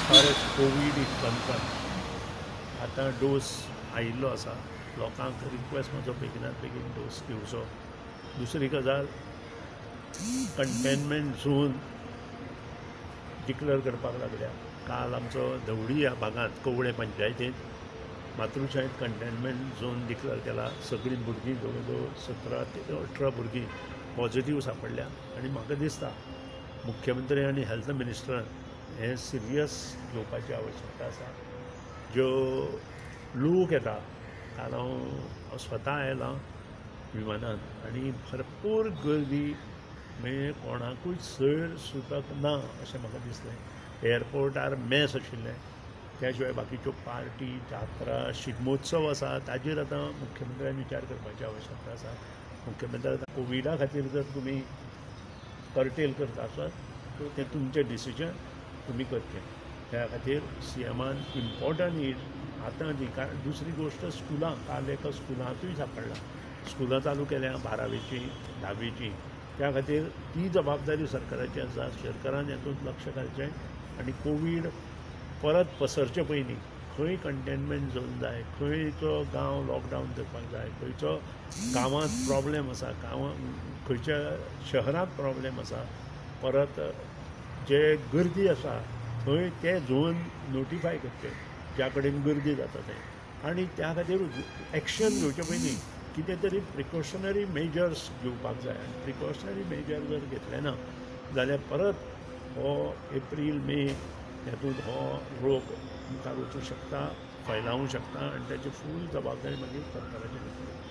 Far as Covid is concerned, आतां dose आयिल्लो आसा. लोकांक रिक्वेस्ट म्हजो बेगिनात बेगीन डोस घेवचो. दुसरी गजाल, कंटेनमेंट झोन डिक्लेर करपाक लागल्या. काल आमचो धवडी ह्या भागांत कवळे पंचायतींत मातृशाळेंत कंटेनमेंट झोन डिक्लेर केला. सगळीं भुरगीं जवळ जवळ 17 ते 18 भुरगीं पॉझिटीव सांपडल्या आनी म्हाका दिसता मुख्यमंत्री आनी हेल्थ मिनिस्टरान हें सिरियस घेवपाची आवश्यकता आसा. ज्यो लोक येता, काल हांव स्वता आयलां विमानान आनी भरपूर गर्दी, म्हणजे कोणाकूय सैर सुटक ना अशें म्हाका दिसलें. एअरपोर्टार मॅस आशिल्लें. त्या शिवाय बाकीच्यो पार्टी, जात्रा, शिगमोत्सव आसा ताजेर आतां मुख्यमंत्र्यान विचार करपाची आवश्यकता आसा. मुख्यमंत्री आतां कोविडा खातीर जर तुमी कर्टेल करता आसत तें तुमचें डिसिजन तुमी करचें. त्या खातीर सीएमान इम्पॉर्टंट is आतां न्ही, कारण दुसरी गोश्ट स्कुलां, काल एका स्कुलांतूय सांपडलां. स्कुलां चालू केल्या 12वेचीं 10वेचीं, त्या खातीर ती जबाबदारी सरकाराची आसा. सरकारान हातूंत लक्ष घालचें आनी कोवीड परत पसरचे पयलीं खंय कंटेनमेंट झोन जाय, खंयचो गांव लॉकडावन करपाक जाय, खंयचो गांवांत प्रॉब्लेम आसा, गांवां खंयच्या शहरांत प्रॉब्लेम आसा, परत जे गर्दी आसा थंय ते झोन नोटिफाय करचे ज्या कडेन गर्दी जाता तें, आनी त्या खातीर एक्शन घेवचे पयलीं कितें तरी प्रिकॉशनरी मेजर्स घेवपाक जाय. आनी प्रिकॉशनरी मेजर जर घेतले ना जाल्यार परत हो एप्रील मे हातूंत हो रोग मुखार वचूं शकता, फैलावूं शकता आनी ताची फूल जबाबदारी मागीर सरकाराचेर येतली.